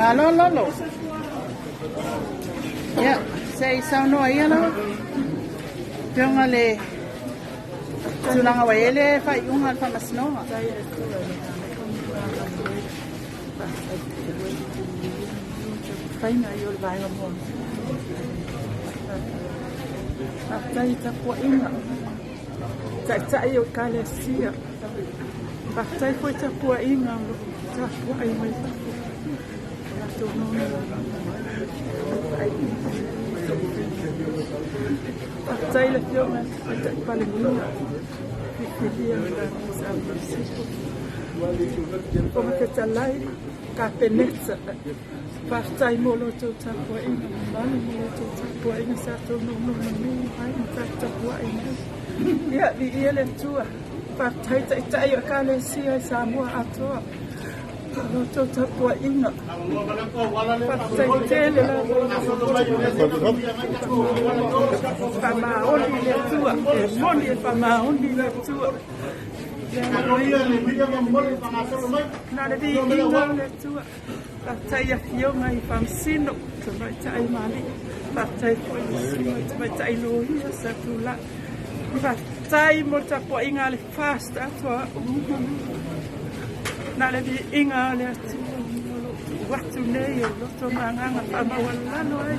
Malo Lolo. Ia, se i saunoa ia lau Afioga le tulaga ua i ai le faaiuga a le Faamasinoga. Faiga i o le vaega muamua. Faafetai i tapuaiga, taitai o Ekalesia. Faafetai foi i tapuaiga o lo o tapuai mai fafo. O latou Faafetai i le Afioga i le Tamaitai Palemia, filifilia e le SLC. Fofoga Fetalai, Kapeneta, faafetai mo la outou tapuaiga mamalu ma la outou tapuaiga sa outou nonomanu ai ma taputapuai mai. Ia, viia le Atua. Faafetai Taitai o Ekalesia i Samoa atoa mo la outou tapuaiga. Faafetai tele lava i la outou faamaoni i le Atua. E moni e faamaoni i le Atua. Na o le viiga o le Atua. Faafetai i afioga i Faamasino, Tamaitai ma Alii. Faafetai foi i le Susuga i Tamaitai Loia sa tulai. Faafetai mo le tapuaiga a le FAST atoa uma. Na o le viiga o le Atua o lo o tuu atu nei o loto ma agaga faamaualalo ai.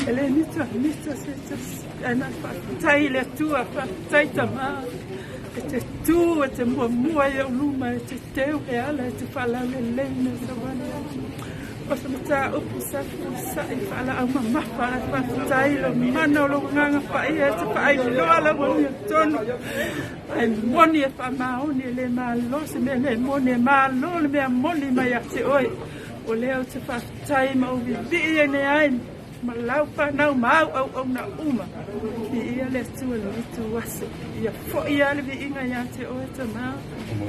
E le mita mita se tasi, ae na o le faafetai i le Atua, faafetai Tama. E te tu e te muamua i ou luma, e te teu le ala, e te faalaulelei mea savali ai. O se mataupu sa fefulisai faalaau mamafa, ae faafetai i le mana o lou Agaga Paia e te faailoa lau amiotonu. Ae moni e faamaoni, e le malo se mea le moni, e malo le mea moni mai ia te oe. O lea ou te faafetai ma ou vivii ai nei ai ma lau fanau ma au auauna uma. Viia le Atua i lenei ituaso. Ia foi lava le viiga ia te oe Tama,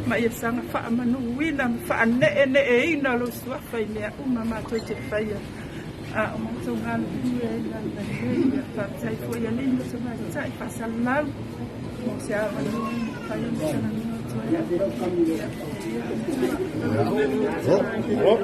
ma ia saga faamanuina ma faaneeneeina lou suafa i mea uma matou te faia. A o matou galulue ai i alalelei. Ia faafetai foi i alii ma tamaitai faasalau mo se avanoa e mafai ona talanoa atu ai. Ia, viia le Atua.